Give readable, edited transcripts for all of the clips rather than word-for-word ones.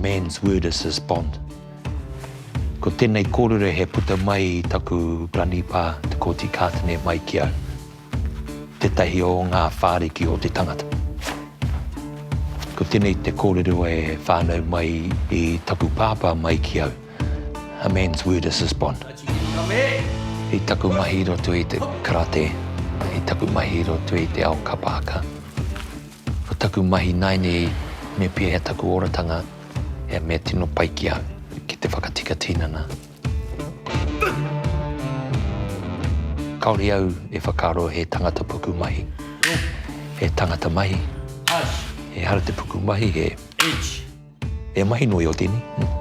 man's word is his bond. Ko tēnei kōrero he puta mai i taku granny-pā, Te Kooti Kātene mai ki au. Tētahi o ngā whāriki o te tangata. Ko tēnei te kōrero e whānau mai i taku pāpā mai ki au, A man's word is his bond. I taku mahi i roto i te karate, i taku mahi i roto i te ao kapa haka. Ko taku mahi nāianei me pēhea taku oratanga, he mea tino pai ki au, ki te whakatika tinana. Kāore au e whakaaro he tangata puku mahi. He tangata mahi. Ehara te puku mahi, he. He mahi noa iho tēnei.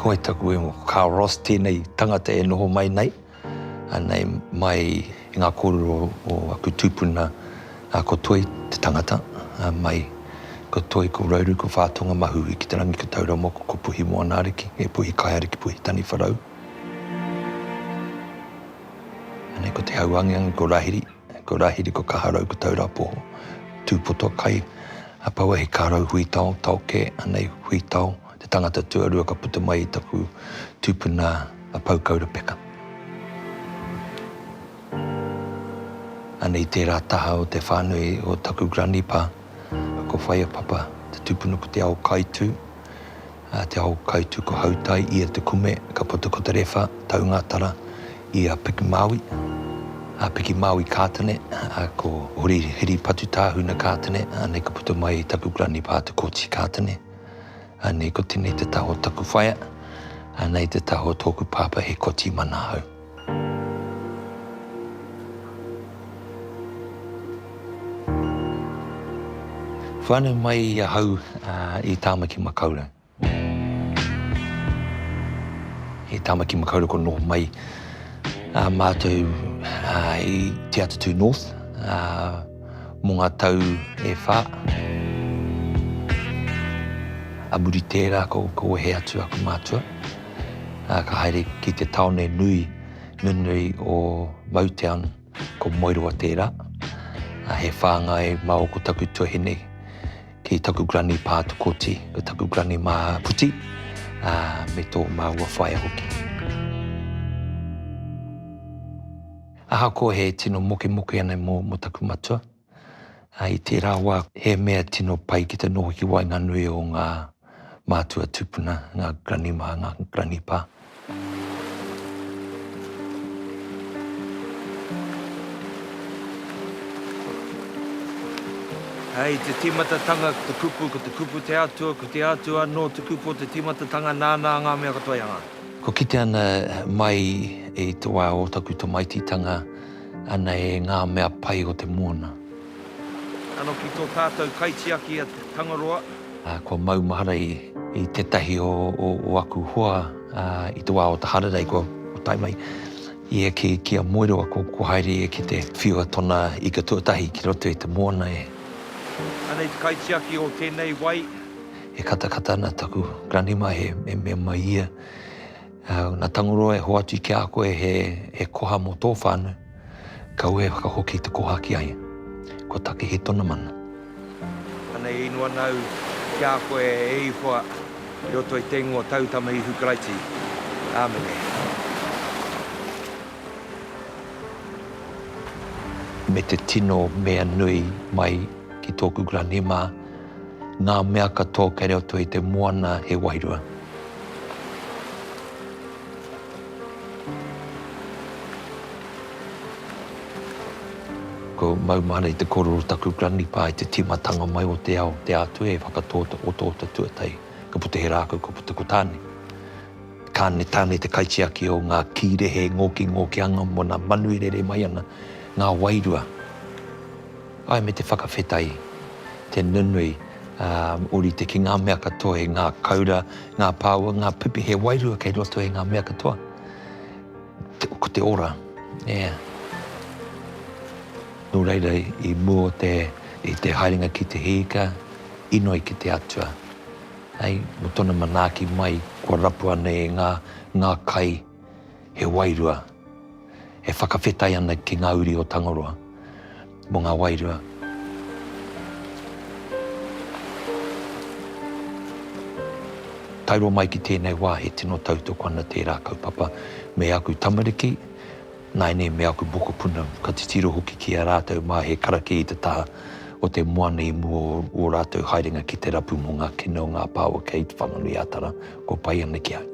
Ko wai taku ingoa? Ko Carl Ross tēnei tangata e noho mai nei. Anei mai i ngā kōrero o aku tūpuna, ko Toi te tangata, mai ko Toi, ko Rauru, ko Whātonga, Mahuhi ki te rangi, ko Tauramoko, ko Puhi Moanaariki, e Puhi Kaiariki, Puhi Taniwharau. Anei ko Te Hauangiangi, ko Rahiri, ko Rahiri, ko Kaharau, ko Taurapoho, Tūpoto, Kai, a Pauahi, Karau, Huitao, Taoke, anei Huitao, te tangata tuarua ka puta mai i taku tupuna a Poukaura Peka. Anei tērā taha o te whānui o taku granny pā, ko Whaea Papa te tupuna ko Te Ao Kaitū, Te Ao Kaitū ko Hautai, ia te kume, ka puta ko Te Rewha, Taungatara, ia Piki Māui, a Piki Māui Kātene, ko Hori Hiri Patutāhuna Kātene, anei ka puta mai taku granny pā Te Koti Kātene. Anei ko tenei te taha o taku whaea, anei te taha o tōku pāpā he koti mana ahau. Whānau mai ahau i Tāmaki Makaurau. I Tāmaki Makaurau kua noho mai mātou i Te Atatū North mō ngā tau e whā. A muri tērā ko wehe atu aku mātua, ka haere ki te tāone nui, nunui o Moutown, ko Moeroa tērā. He whāngai mā ko taku tuahine ki taku granny pā Te Koti, ko taku granny mā Puti, me tō māua whaea hoki. Ahakoa he tino mokemoke ana mō taku matua, i tērā wā he mea tino pai ki te noho ki waenganui o ngā mātua tūpuna, ngā granny mā, ngā granny pā. Hei te tīmatatanga ko te kupu, ko te kupu te Atua, ko te Atua anō te kupu o te tīmatatanga nāna ngā mea katoa i hanga. Kua kite ana mai i te wā o taku tamaititanga ana e ngā mea pai o te moana. Ano ki tō tātou kaitiaki a Tangaroa. Kua maumahara i tētahi o aku hoa i te wā o te hararei kua tae mai ia ki a Moeroa, kua haere ia ki te whiua tona ika tuatahi ki roto i te moana e. Anei te kaitiaki o tēnei wai. E katakata ana taku granny-ma he mea mai ia, Na Tangaroa e hoatu ki a koe he koha mo tō whānau, kaua e whakahoki te koha ki a ia. Kua takihi tona mana. Anei e inu ana au ki a koe e Ihowa i roto i te ingoa tau Tama Ihu Karaiti. Amene. Me te tino mea nui mai ki tōku granny mā, ngā mea katoa kei roto i te moana he wairua. Ko maumahara i te korero taku granny pā i te tīmatanga mai o te ao, te Atua e whakatō te otaota tuatahi, ka puta he rākau, ka puta ko Tāne. Kāne, Tāne te kaitiaki o ngā kīrehe ngōkingōkianga mō ngā manu e rere mai ana, ngā wairua. Āe, me te whakawhetai, te nunui, ā, ōrite ki ngā mea katoa, e ngā kaura, ngā pāua, ngā pipi, he wairua kei roto i ngā mea katoa. Ko te ora. Yeah. Nō reira, i mua o te, i te haerenga ki te hiika, inoi ki te Atua. Hei, mō tōna manaaki mai, kua rapua nei e ngā, ngā kai he wairua e whakawhetai ana ki ngā uri o Tangaroa mō ngā wairua. Tae roa mai ki tēnei wā he tino tautoko ana tērā kaupapa me aku tamariki, Nāianei me aku mokopuna, ka titiro hoki ki a rātou mā he karakia i te taha o te moana i mua o ō rātou haerenga ki te rapu mō ngā kino o ngā pāua kei Te Whanganui-a-Tara, kua pai ana ki au.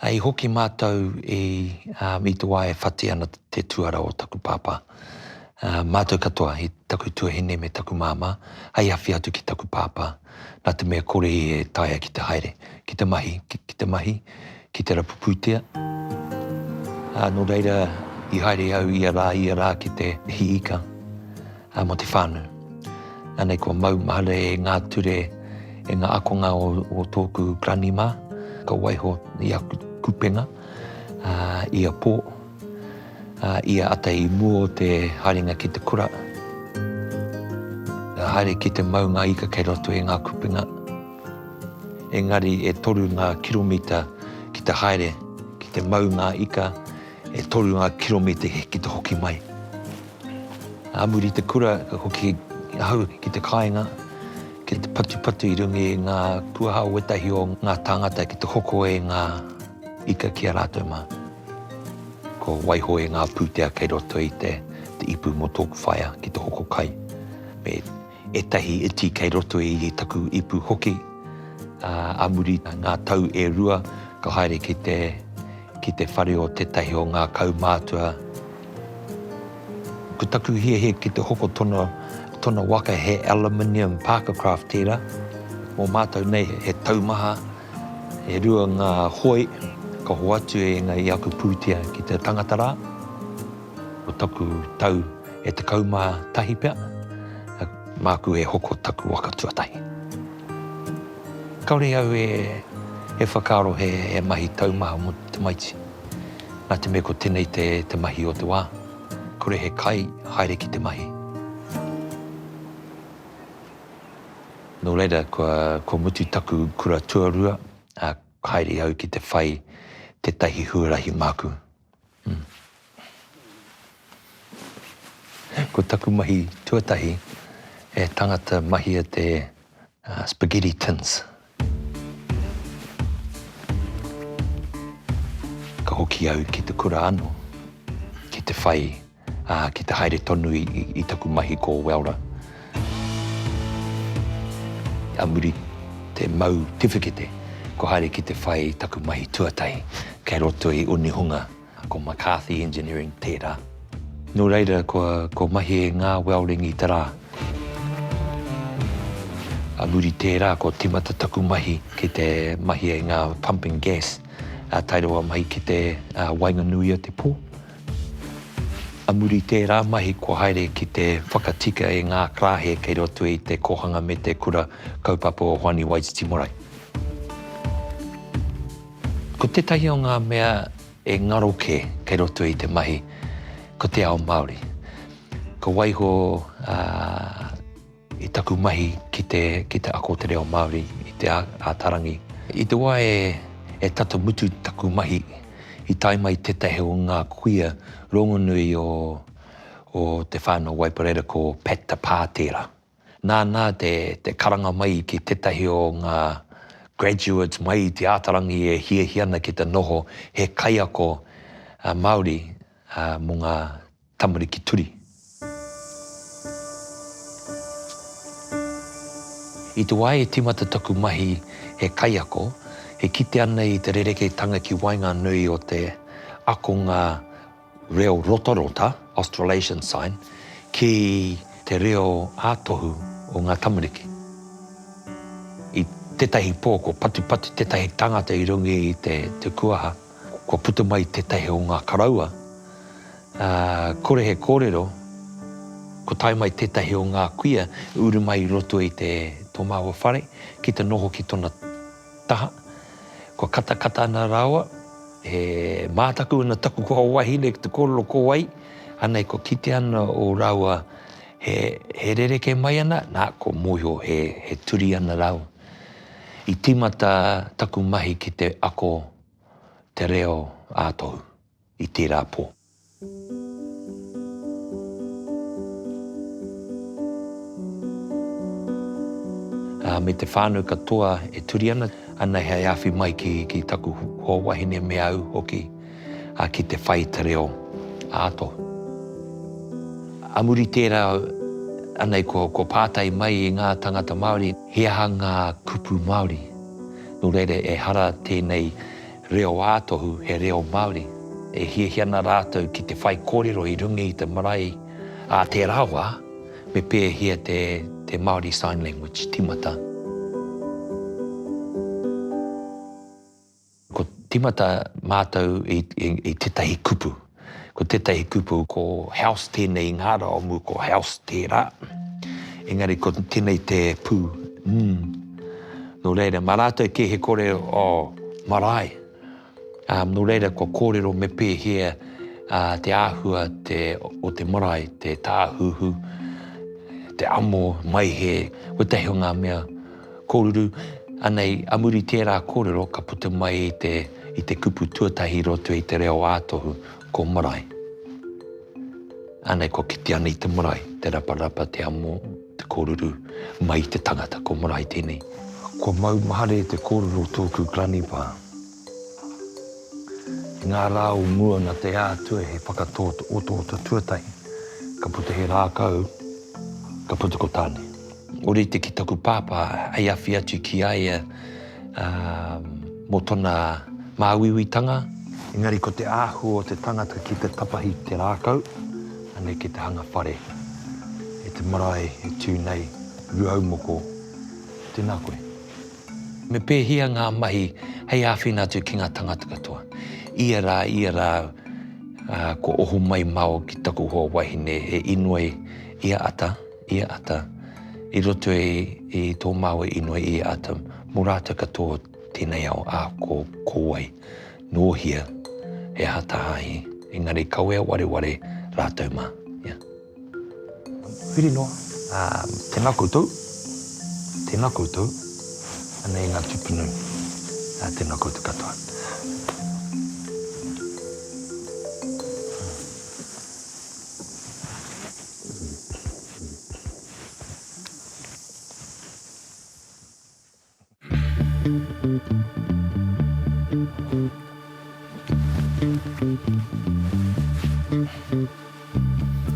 I hoki mātou i, i te wā e whati ana te tuara o taku pāpā. Mātou katoa, i taku tuahine me taku māmā, hei awhi atu ki taku pāpā, nā te mea kore ia e taea ki te haere, ki te mahi, ki, ki te mahi, ki te rapu pūtea. Ā, nō reira, i haere au ia rā, ia rā ki te hī ika. Mō te whānau. Anei kua maumahara e ngā ture, e ngā akonga o, o tōku granny mā, ka waiho i aku kupenga, ā, ia pō, ā, ia ata i mua o te haerenga ki te kura. Ka haere ki te mau ngā ika kei roto i ngā kupenga. Engari e toru ngā kiromita ki te haere, ki te mau ngā ika, e toru ngā kiromita ki te hoki mai. Ā muri i te kura, ka hoki ahau ki te kāinga, ki te patupatu i runga i ngā kuaha o wētahi o ngā tāngata ki te hoko i ngā ika ki a rātou mā. Kua waiho e ngā pūtea kei roto i te ipu mō tōku whaea ki te hoko kai, me ētahi iti kei roto i taku ipu hoki. Ā, ā muri i ngā tau e rua, ka haere ki te, ki te whare o tētahi o ngā kaumātua. Ko taku hiahia ki te hoko tona, tona waka he aluminium Parkercraft tērā. Mō mātou nei he taumaha, e rua ngā hoi ka hoatu e ngā i aku pūtea ki te tangata rā. Ko taku tau e 11 pea, māku e hoko taku waka tuatahi. Kāore au e, e whakaaro he, he mahi taumaha mō te tamaiti. Nā te mea ko tenei te, te mahi o te wā. Kore he kai, haere ki te mahi. Nō reira, kua, kua mutu taku kura tuarua, ā, haere au ki te whai tētahi huarahi māku. Mm. Ko taku mahi tuatahi, he tangata mahia te spaghetti tins. Ka hoki au ki te kura ano, ki te whai, ā, ki te haere tonu i taku mahi ko Welder. A muri te mau tiwhikete, kua haere ki te whai taku mahi tuatahi kei roto i Onehunga. Ko McCarthy Engineering tērā. Nō reira, kua, kua mahi e ngā welding i te rā. A muri tērā, kua timata taku mahi ki te mahi i ngā pumping gas, ā, tae rawa mai ki te waenganui o te pō. A muri tērā mahi, kua haere ki te whakatika i ngā karāhe kei roto i te kōhanga me te kura kaupapa o Hoani Waititi Marae. Ko tētahi o ngā mea e ngaro kē kei roto i te mahi, ko te ao Māori. Ka waiho i taku mahi ki te, ki te ako te reo Māori i te Ātarangi. I te wā e tata mutu taku mahi, i tae mai tētahi o ngā kuia rongonui o, o te whānau Waipareira ko Pat Te Pā tērā. Nāna te karanga mai ki tētahi o ngā graduates mai i Te Ātarangi e hiahia ana ki te noho he kaiako Māori mō ngā tamariki turi. I te wā i tīmata taku mahi he kaiako, he kite ana i te rerekētanga ki waenganui o te akonga reo rotarota, Australasian Sign, ki te reo ā-tohu o ngā tamariki. I tētahi pō, kua patupatu tētahi tangata i runga i te kuaha. Kua puta mai tētahi o ngā karaua, ā, kore he kōrero, kua tae mai tētahi o ngā kuia uru mai i roto i te tō māua whare ki te noho ki tōna taha. Kua katakata ana rāua, e mātaku ana taku hoa wahine ki te kōrero ko wai, anei kua kite ana o rāua he, he rerekē mai ana, nā, kua mōhio he, he turi ana rāua. I tīmata taku mahi ki te ako te reo ā-tohu i tērā pō. Ā, me te whānau katoa e turi ana, ana hei āwhi mai ki, ki taku hoa wahine me au hoki, ā, ki te whai te reo ā-tohu. Ā muri tērā, anei kua, kua pātai mai i ngā tangata Māori, he aha ngā kupu Māori? Nō reira, ehara tēnei reo ā-tohu, he reo Māori. E hiahia ana rātou ki te whaikōrero i runga i te marae ā tērā wā, me pēhea te, te Māori Sign Language tīmata. Ko tīmata mātou i, i, i tētahi kupu. Ko tētahi kupu ko house tēnei i ngā rā o mua, ko house tērā. Engari ko tēnei te pū, mm. Nō reira, mā rātou kē he kore, oh, marae. Um, nō reira, kua kōrero me pēhea uh, te āhua te, o te marae, te tāhuhu, te amo, maihe, wētahi o ngā mea kōruru. Anei, a muri tērā kōrero, ka puta mai i te, i te kupu tuatahi i roto i te reo ā-tohu, ko marae. Anei, kua kite ana i te marae, te raparapa, te amo, te kōruru, mai i te tangata, ko marae tēnei. Kua mau mahare te kōrero tōku granny pā. I ngā rā o mua na te Atua he whakatō otaota tuatahi, ka puta he rākau, ka puta ko Tāne. Ōrite ki taku pāpā hei awhi atu ki a ia mō tona māuiuitanga. Engari ko te āhua o te tangata ki te tapahi te rākau, anei ki te hanga whare e te marae e tū nei, Rūaumoko, tēnā koe. Me pēhea ngā mahi hei āwhina atu ki ngā tangata katoa? Ia rā, ia rā, kua oho mai māua ki taku hoa wahine e inoi ia ata, ia ata, i roto i tō māua inoi ia ata, mō rātou katoa tēnei ao, ā, ko, ko wai, nō hea, he aha tā hāhi, engari kawea wareware rātou mā. Yeah. Huri noa. Ā, tēnā koutou. Tēnā koutou. Anei ngā tūpuna. Ā, tēnā koutou katoa.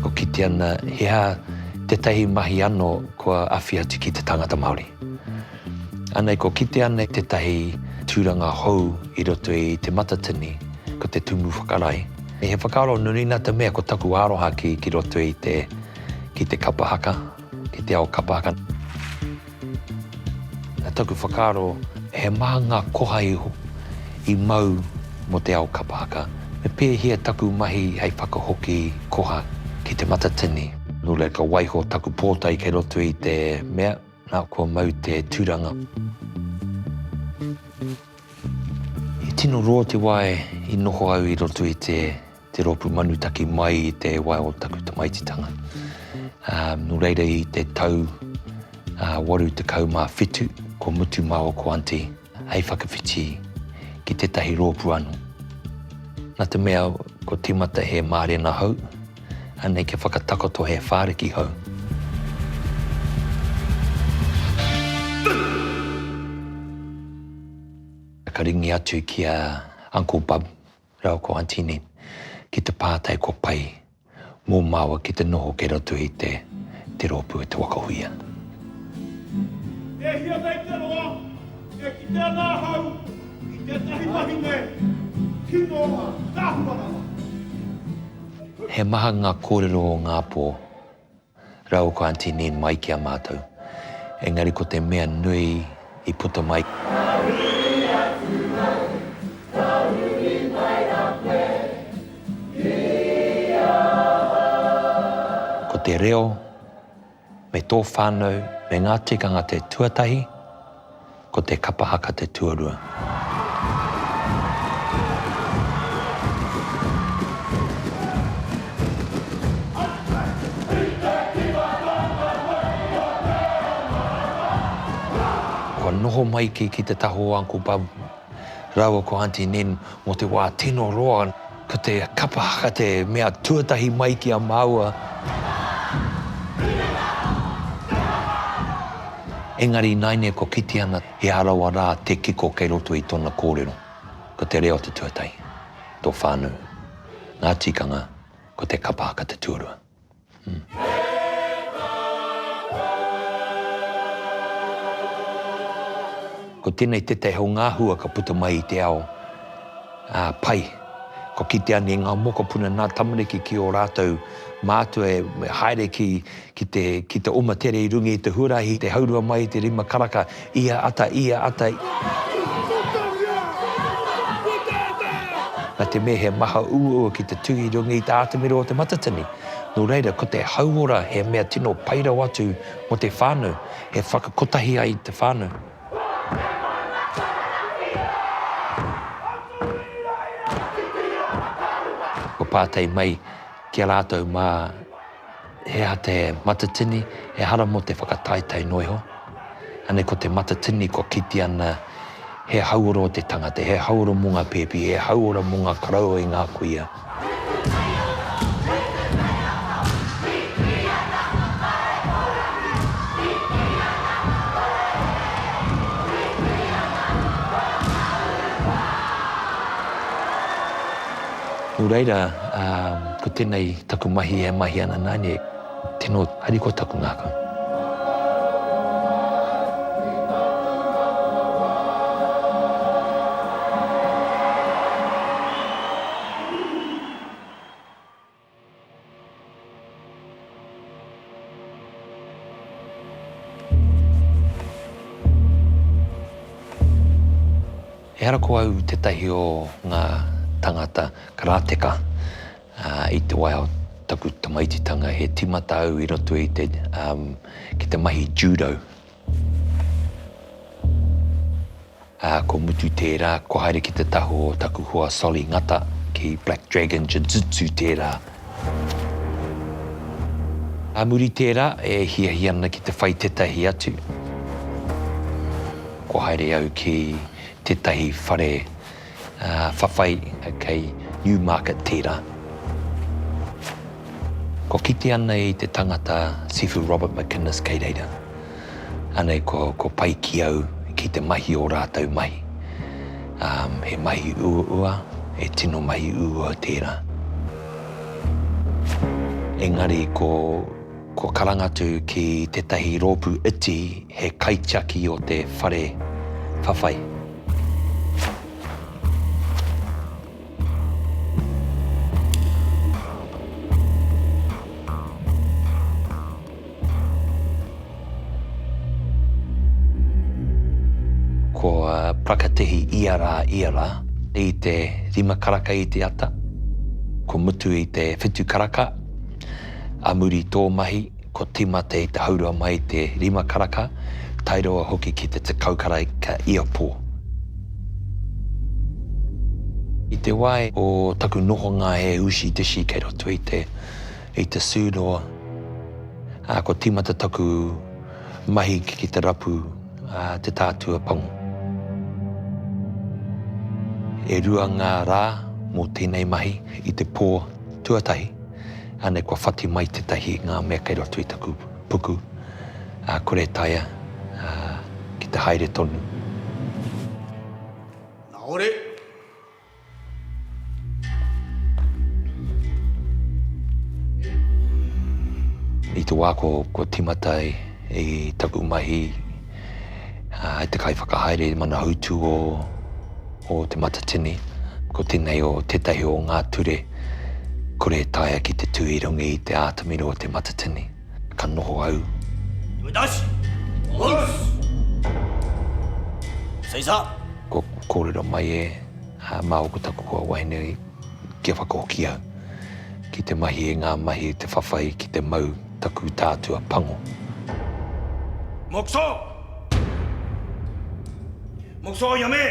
Ko kite ana he aha tetahi mahi ano kua awhi atu ki te tangata Maori. Anei ko kite ana tetahi turanga hou i roto i Te Matatini, ko te Tumu Whakarae. He whakaaro nui na te mea ko taku aroha ki roto i te ki te kapa haka, ki te ao kapa haka. Na taku whakaaro, he maha ngā koha iho i mau mō te ao kapa haka. Me pēhea taku mahi hei whakahoki koha ki Te Matatini? Nō reira ka waiho taku pōtae kei roto i te mea, nā, kua mau te tūranga. I tino roa te wā i noho au i roto i te te rōpū manutaki mai i te wā o taku tamaititanga. Nō reira i te tau 87 kua mutu māua ko Aunty hei whakawhiti ki tētahi rōpū anō. Nā te mea kua tīmata he mārena hou, anei kia whakatakoto he whāriki hou. Ka ringi atu ki a Uncle Bub Rāua ko Aunty ki te pātai kua pai mō māua ki te noho kei roto i te te rōpū o Te Waka Huia. E hia nei te roa e kite ana ahau i tētahi wahine tino ātaahua rawa. He maha ngā kōrero o ngā pō. Rāua ko Aunty Nen mai ki a mātou. Engari ko te mea nui i puta mai. Ka huri atu au, ka huri mai rā. te reo me tō whānau me ngā tikanga te tuatahi, ko te kapa haka te tuarua. Kua noho mai ki ki te taha o Uncle Bub rāua ko Aunty Nen mō te wā tino roa. Ko te kapa haka te mea tuatahi mai ki a māua. Engari ināianei kua kite ana he aha rawa rā te kiko kei roto i tōna kōrero. Ko te reo te tuatahi, tō whānau, ngā tikanga, ko te kapa haka te tuarua. Ko tēnei tētahi o ngā hua ka puta mai i te ao pai. Kua kitea nei ngā mokopuna, ngā tamariki ki ō rātou mātua e haere ki, ki te, ki te oma tere i runga i te huarahi, te haurua mai i te rima karaka, ia ata, ia ata. Nā te mea he maha uaua ki te tū i runga i te ātamira o Te Matatini. Nō reira, ko te hauora he mea tino pai rawa atu mō te whānau, e whakakotahi ai te whānau. Kua pātai mai ki a rātou mā he aha te Matatini, ehara mō te whakataetae noa iho. Anei ko te Matatini kua kitea ana he hauora o te tangata, he hauora mō ngā pēpi, he hauora mō ngā koroua i ngā kuia. Nō reira, ko tēnei taku mahi e mahi ana nāne, tino harikoa taku ngākau. Ehara ko au tētahi o ngā tangata karateka i te wā o taku tamaititanga, he tīmata au i roto i te, ki te mahi judo. Ā, kua mutu tērā, kua haere ki te taha o taku hoa Solly Ngata, ki Black Dragon Jiu-Jitsu tērā. Ā muri tērā, e hiahia ana ki te whai tētahi atu. Kua haere au ki tētahi whare whawhai kei Newmarket tērā. Kua kite ana i te tangata Sifu Robert McInnes kei reira. Anei kua, kua pai ki au ki te mahi o rātou mahi. Um, he mahi uaua, he tino mahi uaua tērā. Engari ko, kua karanga atu ki tētahi rōpū iti he kaitiaki o te whare whawhai. Kua prakatihi ia rā, ia rā, i te rima karaka i te ata, kua mutu i te whitu karaka, a muri tō mahi, kua tīmata i te haurua mai i te rima karaka, tae rawa hoki ki te tekau karaka ia pō. I te wā o taku nohonga he ushi dishi kei roto i te, i te sūroa, ā, kua tīmata taku mahi ki te rapu te tātua pango. E rua ngā rā mō tēnei mahi i te pō tuatahi, anei kua whati mai tētahi ngā mea kei roto i taku puku, ā, kore e taea ki te haere tonu. Naore! I te wā kua tīmata i taku mahi i te kaiwhakahaere mana hautū o Te Matatini, ko tēnei o tētahi o ngā ture kore e taea ki te tū i runga i te ātamira o Te Matatini. Ka noho au. Kua kōrero mai e māua ko taku hoa wahine kia whakahoki au ki te mahi i ngā mahi te whawhai ki te mau. taku tātua pango. Mokso! Mokso yame!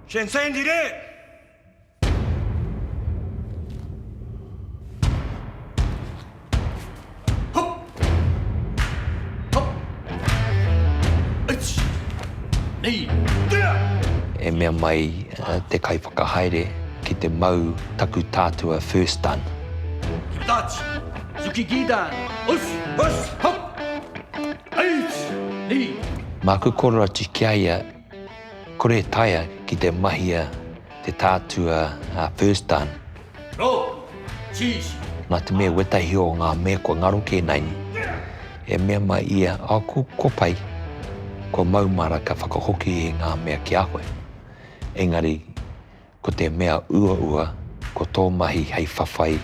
Shensen dire! E mea mai te kaiwhakahaere ki te mau taku tātua first dan. Māku koro atu ki a ia, kore e taea ki te mahia te tātua first dan. Nā te mea wetahi o ngā mea kua ngaro kē nei, e mea mai ia, oh, ko, ko pai, kua mau mara ka whakahoki i ngā mea ki a koe. Engari, ko te mea uaua, ko tō mahi hei whawhai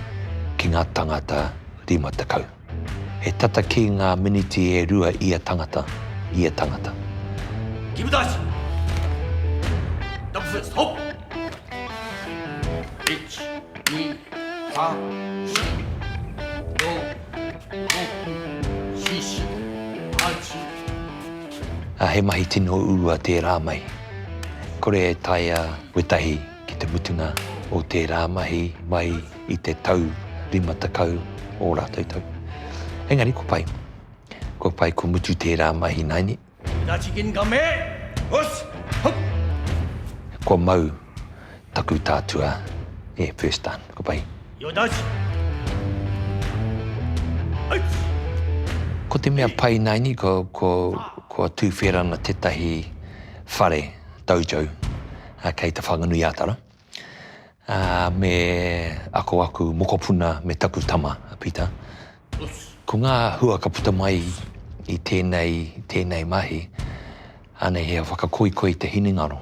ki ngā tangata 50. He tata ki ngā miniti e rua ia tangata, ia tangata. Double fist, hop! Ich, ni, ha, shi, do, roku, shishi, hachi. Ā, he mahi tino uua tērā mahi. Kore e taea wētahi ki te mutunga o tērā mahi mai i te tau 50 ō rātou tau. Engari ko pai. Ko pai ko mutu tērā mahi naini. Kua mau taku tātua e first dan. Ko pai. Ko te mea pai naini ko, ko, kua tūwhera ana tētahi whare dojo kei Te Whanganui-a-Tara. Ā, me ako aku mokopuna me taku tama, a Peter. Ko ngā hua ka puta mai i tēnei, tēnei mahi, anei he whakakoikoi te hinengaro.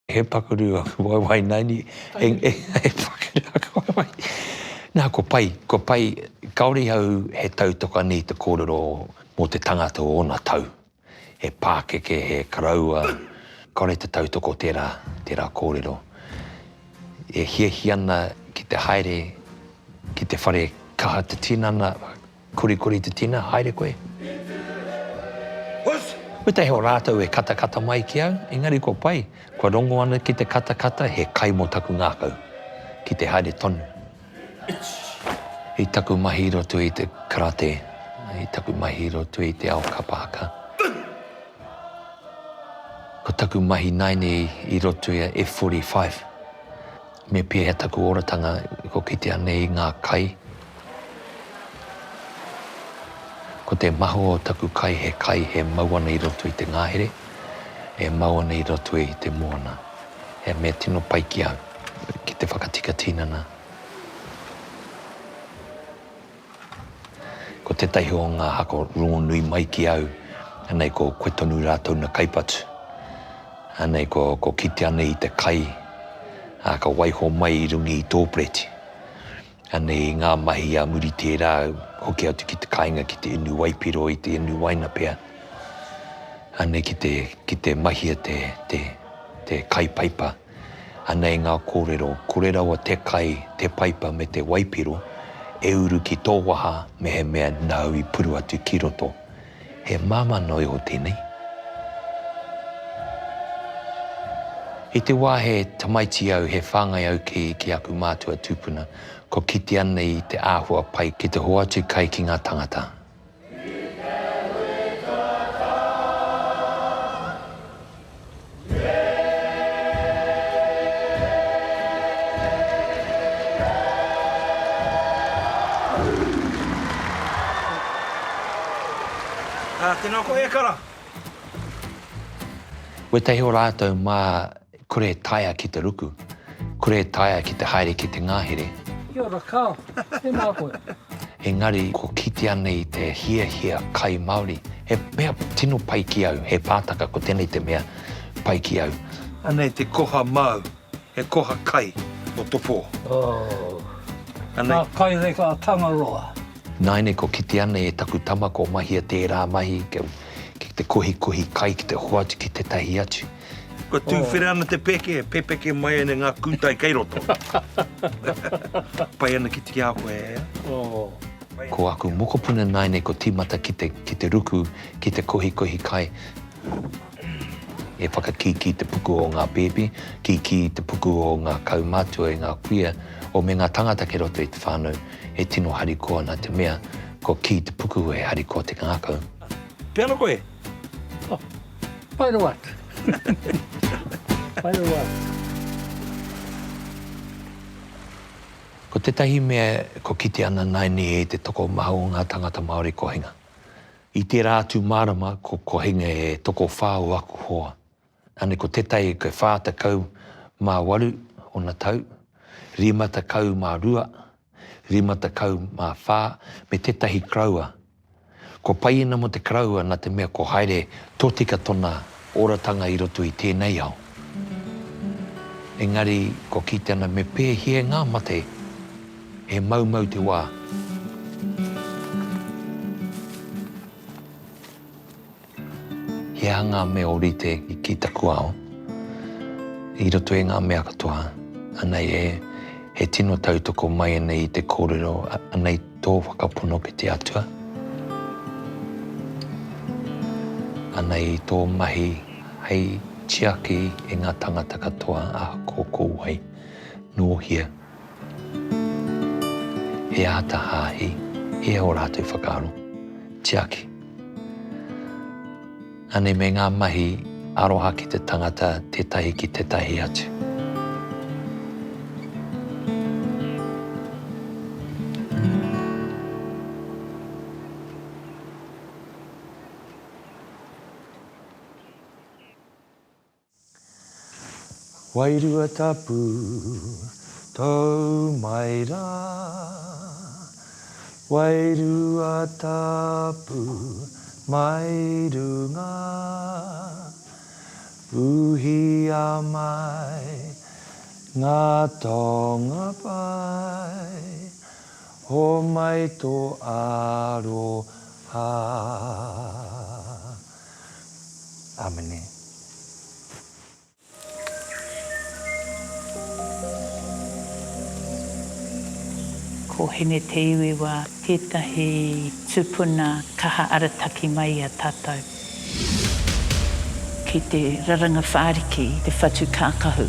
He pakaru aku waewae naini, he pakaru aku waewae. Nā, kua pai, kua pai, kāore au he tautoko anei i te kōrero mō te tangata o ōna tau. He pākeke, he koroua, kāore te tautoko tērā, tērā kōrero. E hiahia ana ki te haere ki te whare kaha te tinana, Korikori te tina, haere koe. Wetahi o rātou e katakata mai ki au, engari kua pai, kua rongo ana ki te katakata, he kai mō taku ngākau, ki te haere tonu. I taku mahi i roto i te karate, i taku mahi i roto i te ao kapa haka. Ko taku mahi nainei i roto i a F45. Me pēhea taku oratanga ko kitea nei i ngā kai? Ko te maha o taku kai he kai he mau ana i roto i te ngahere, e mau ana i roto i te moana. He mea tino pai ki au, ki te whakatika tinana. Ko tētahi o ngā haka rongonui mai ki au, anei ko Koe Tonu Rā Tauna Kaipatu. Anei ko, ko kite ana i te kai, ā, ka waiho mai i runga i tō pereti. Anei i ngā mahi a muri tērā, hoki atu ki te kāinga ki te inu waipiro, i te inu waina pea. Anei ki te, ki te mahia te, te, te kai paipa. Anei ngā kōrero, kore rawa te kai, te paipa me te waipiro e uru ki tō waha mehemea nāu i puru atu ki roto. He māmā noa iho tēnei. I te wā he tamaiti au, he whāngai au ki, ki aku mātua tūpuna, kua kite ana i te āhua pai ki te hoatu kai ki ngā tangata. Tēnā koe e kara. Wētahi o rātou mā kore e taea ki te ruku, kore e taea ki te haere ki te ngahere. Kia ora, Carl. Tēnā koe. Engari, ko kite ana i te hiahia kai Māori, he mea tino pai ki au, he pātaka, ko tēnei te mea pai ki au. Anei te koha māu, he koha kai o to pō. Oh, Anei. Ngā kai reka a Tangaroa. Nāianei ko kite ana e taku tama ko mahia tērā mahi ki te kohikohi kai ki te hoatu ki tētahi atu. Kua tūwhera ana te pēke, e pepeke mai ana ngā kūtai kei roto. Pai ana ki te ki a koe, e? Oh. Ko aku mokopuna nāianei ko tīmata ki te, ki te ruku, ki te kohikohi kai. E whakakīkī te puku o ngā pēpi, kīkī te puku o ngā kaumātua i ngā kuia, o me ngā tangata kei roto i te whānau e tino harikoa ana te mea, ko kī te puku e harikoa te ngākau. Pēa ana koe? Oh, pai rawa atu. Pai rawa atu. Ko tētahi mea ko kite ana nāianei e te tokomaha o ngā tangata Māori ko hinga. I tērā atu marama ko ko hinga e tokowhā o aku hoa. Anei ko tētahi ko 48 ōna tau, 52, 54 me tētahi koroua. Ko pai ena mo te koroua na te mea ko haere totika tona oratanga i roto i tēnei ao. Engari ko kite ana me pēhea ngā mate he maumau te wā. He aha ngā mea ōrite ki taku ao? I roto i ngā mea katoa, anei e, he tino tautoko mai ana i te kōrero, anei tō whakapono ki te Atua, anei tō mahi hei tiaki i ngā tangata katoa ahakoa ko wai, nō hea. He aha ta hāhi, he aha ō rātou whakaaro? Tiaki. Anei me ngā mahi aroha ki te tangata tētahi ki tētahi atu. Wairua tapu, tau mai rā. Wairua tapu, mai runga. Uhia mai ngā taonga pai, Homai tō aroha. Amene. Ko Hineteiwiwa tētahi tupuna kaha arataki mai i a tātou. Ki te raranga whāriki, te whatu kākahu.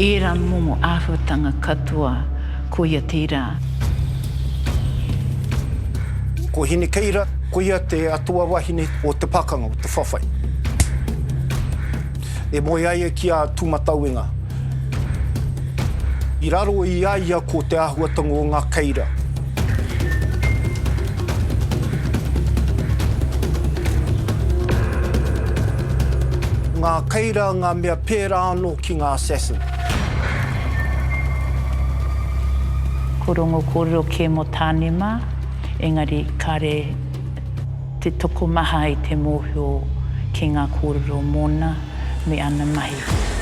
Ērā momo āhuatanga katoa, koia tērā. Ko Hinekeira, koia te atua wahine o te pakanga, o te whawhai. E moe ai ia ki a Tūmatauenga. I raro i a ia ko te āhuatanga o ngā keira. Ngā keira ngā mea pērā anō ki ngā assassin. Ko rongo kōrero kē mō Tāne mā, engari kāre te tokomaha i te mōhio ki ngā kōrero mōna me ana mahi.